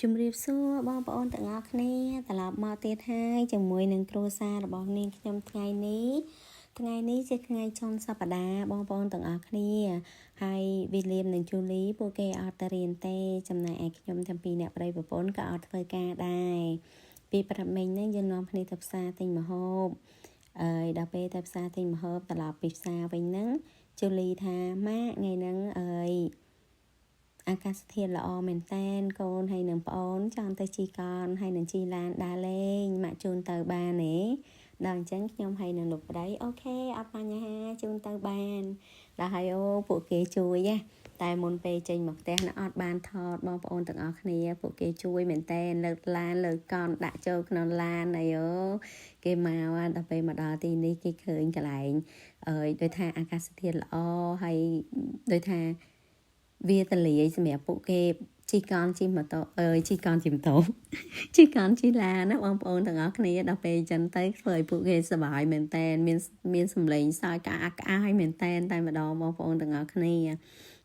ជំរាបសួរបងប្អូនទាំងអស់គ្នាត្រឡប់មកទៀតហើយជាមួយនឹងគ្រួសាររបស់នាងខ្ញុំថ្ងៃនេះថ្ងៃនេះជាថ្ងៃចុងសប្តាហ៍បងប្អូនទាំងអស់គ្នាហើយវីលៀមនិងជូលីពួកគេអត់ទៅរៀនទេចំណែកឯខ្ញុំទាំងពីរអ្នកប្តីប្រពន្ធក៏អត់ធ្វើការដែរពីព្រឹកមិញហ្នឹងយើងនាំគ្នាទៅផ្សារទិញម្ហូបអើយដល់ពេលទៅផ្សារទិញម្ហូបត្រឡប់ពីផ្សារវិញហ្នឹងជូលីថាម៉ាក់ថ្ងៃហ្នឹងអើយអាកាសធាតុល្អមែនតែនកូនហើយនឹងប្អូនចង់ទៅជិះកង់ហើយនឹងជិះឡានដើរលេងម៉ាក់ជូនទៅបានទេដល់អញ្ចឹងខ្ញុំហើយនឹងលោកប្តីOK អត់បញ្ហាជូនទៅបានដល់ហើយអូពួកគេជួយណាតែមុនពេលចេញមកផ្ទះណាអត់បានថតបងប្អូនទាំងអស់គ្នាពួកគេជួយមែនតែនលើកឡានលើកកង់ដាក់ចូលក្នុងឡានអីអូគេមកដល់ពេលមកដល់ទីនេះគេឃើញកន្លែងអើយដោយថាអាកាសធាតុល្អហើយដោយថាវាទលាយសម្រាប់ពួកគេជិះកង់ជិះម៉ូតូអើយជិះកង់ជិះម៉ូតូជិះកង់ជិះឡានណាបងប្អូនទាំងអស់គ្នាដល់ពេលអញ្ចឹងទៅធ្វើឲ្យពួកគេសប្បាយមែនតែនមានមានសម្លេងសើចក្អាកក្អាយមែនតែនតែម្ដងបងប្អូនទាំងអស់គ្នា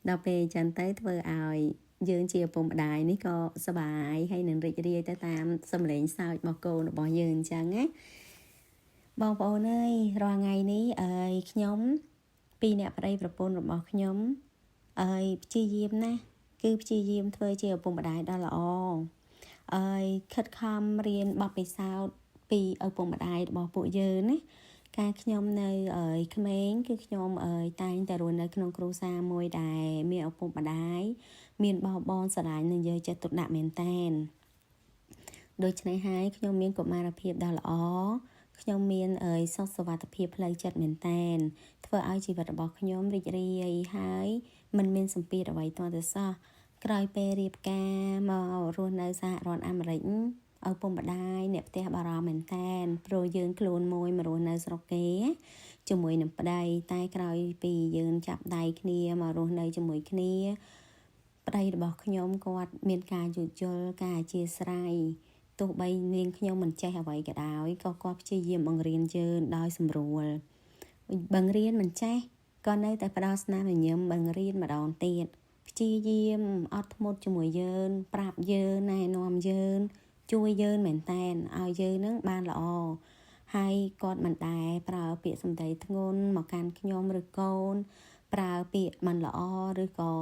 ដល់ពេលអញ្ចឹងទៅធ្វើឲ្យយើងជាឪពុកម្ដាយនេះក៏សប្បាយហើយនឹងរីករាយទៅតាមសម្លេងសើចរបស់កូនរបស់យើងអញ្ចឹងណាបងប្អូនអើយរាល់ថ្ងៃនេះអើយខ្ញុំពីរអ្នកប្តីប្រពន្ធរបស់ខ្ញុំអើយព្យាយាមណាស់គឺព្យាយាមធ្វើជាឪពុកម្ដាយដ៏ល្អអើយខិតខំរៀនបទពិសោធន៍ពីឪពុកម្ដាយរបស់ពួកយើងណាកាលខ្ញុំនៅអើយក្មេងគឺខ្ញុំអើយតែងតែរស់នៅក្នុងគ្រួសារមួយដែលមានឪពុកម្ដាយមានបងបងស្រឡាញ់និងយកចិត្តទុកដាក់មែនតែនដូច្នេះហើយខ្ញុំមានកុមារភាពដ៏ល្អខ្ញុំមានអើយសុខសុវត្ថិភាពផ្លូវចិត្តមែនតែនធ្វើឲ្យជីវិតរបស់ខ្ញុំរីករាយហើយមិនមានសម្ពាធអ្វីទាល់តែសោះក្រោយពេលរៀបការមករស់នៅសហរដ្ឋអាមេរិកឪពុកម្ដាយអ្នកផ្ទះបារម្ភមែនតែនព្រោះយើងខ្លួនមួយមករស់នៅស្រុកគេជាមួយនឹងប្តីតែក្រោយពីយើងចាប់ដៃគ្នាមករស់នៅជាមួយគ្នាប្តីរបស់ខ្ញុំគាត់មានការយោគយល់ការអធ្យាស្រ័យទោះបីនាងខ្ញុំមិនចេះអ្វីក៏ដោយក៏គាត់ព្យាយាមបង្រៀនយើងដោយសម្រួលបង្រៀនមិនចេះក៏នៅតែផ្ដល់ស្នាមញញឹមបង្រៀនម្ដងទៀតព្យាយាមអត់ធ្មត់ជាមួយយើងប្រាប់យើងណែនាំយើងជួយយើងមែនតែនឲ្យយើងនឹងបានល្អហើយគាត់មិនដែលប្រើពាក្យសម្ដីធ្ងន់មកកាន់ខ្ញុំឬកូន ប្រើពាក្យមិនល្អឬក៏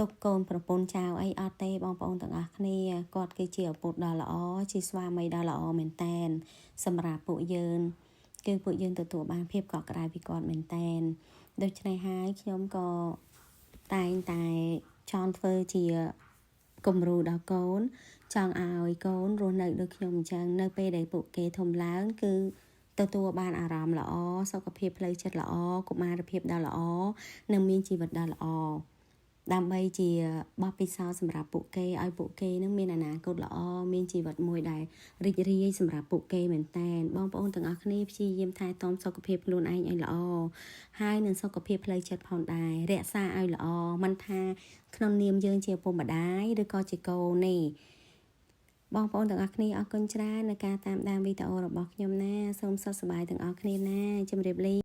ទុកកូនប្រពន្ធចៅអីអត់ទេបងប្អូនទាំងអស់គ្នាគាត់គឺជាឪពុកដ៏ល្អជាស្វាមីដ៏ល្អមែនតែនសម្រាប់ពួកយើងគឺពួកយើងទទួលបានភាពកក់ក្ដៅពីគាត់មែនតែនដូច្នេះហើយខ្ញុំក៏តែងតែចង់ធ្វើជាគំរូដល់កូន ចង់ឲ្យកូនរស់នៅដូចខ្ញុំអញ្ចឹងនៅពេលដែលពួកគេធំឡើងគឺទទួលបានអារម្មណ៍ល្អសុខភាពផ្លូវចិត្តល្អកុមារភាពដ៏ល្អនិងមានជីវិតដ៏ល្អដើម្បីជាបទពិសោធន៍សម្រាប់ពួកគេឲ្យពួកគេនឹងមានអនាគតល្អមានជីវិតមួយដែលរីករាយសម្រាប់ពួកគេមែនតែនបងប្អូនទាំងអស់គ្នាព្យាយាមថែទាំសុខភាពខ្លួនឯងឲ្យល្អហើយនឹងសុខភាពផ្លូវចិត្តផងដែររក្សាឲ្យល្អមិនថាក្នុងនាមយើងជាឪពុកម្ដាយឬក៏ជាកូននេះបងប្អូនទាំងអស់គ្នាអរគុណច្រើនในការតាមដានវីដេអូរបស់ខ្ញុំណាសូមសុខសប្បាយទាំងអស់គ្នាណាជម្រាបលា។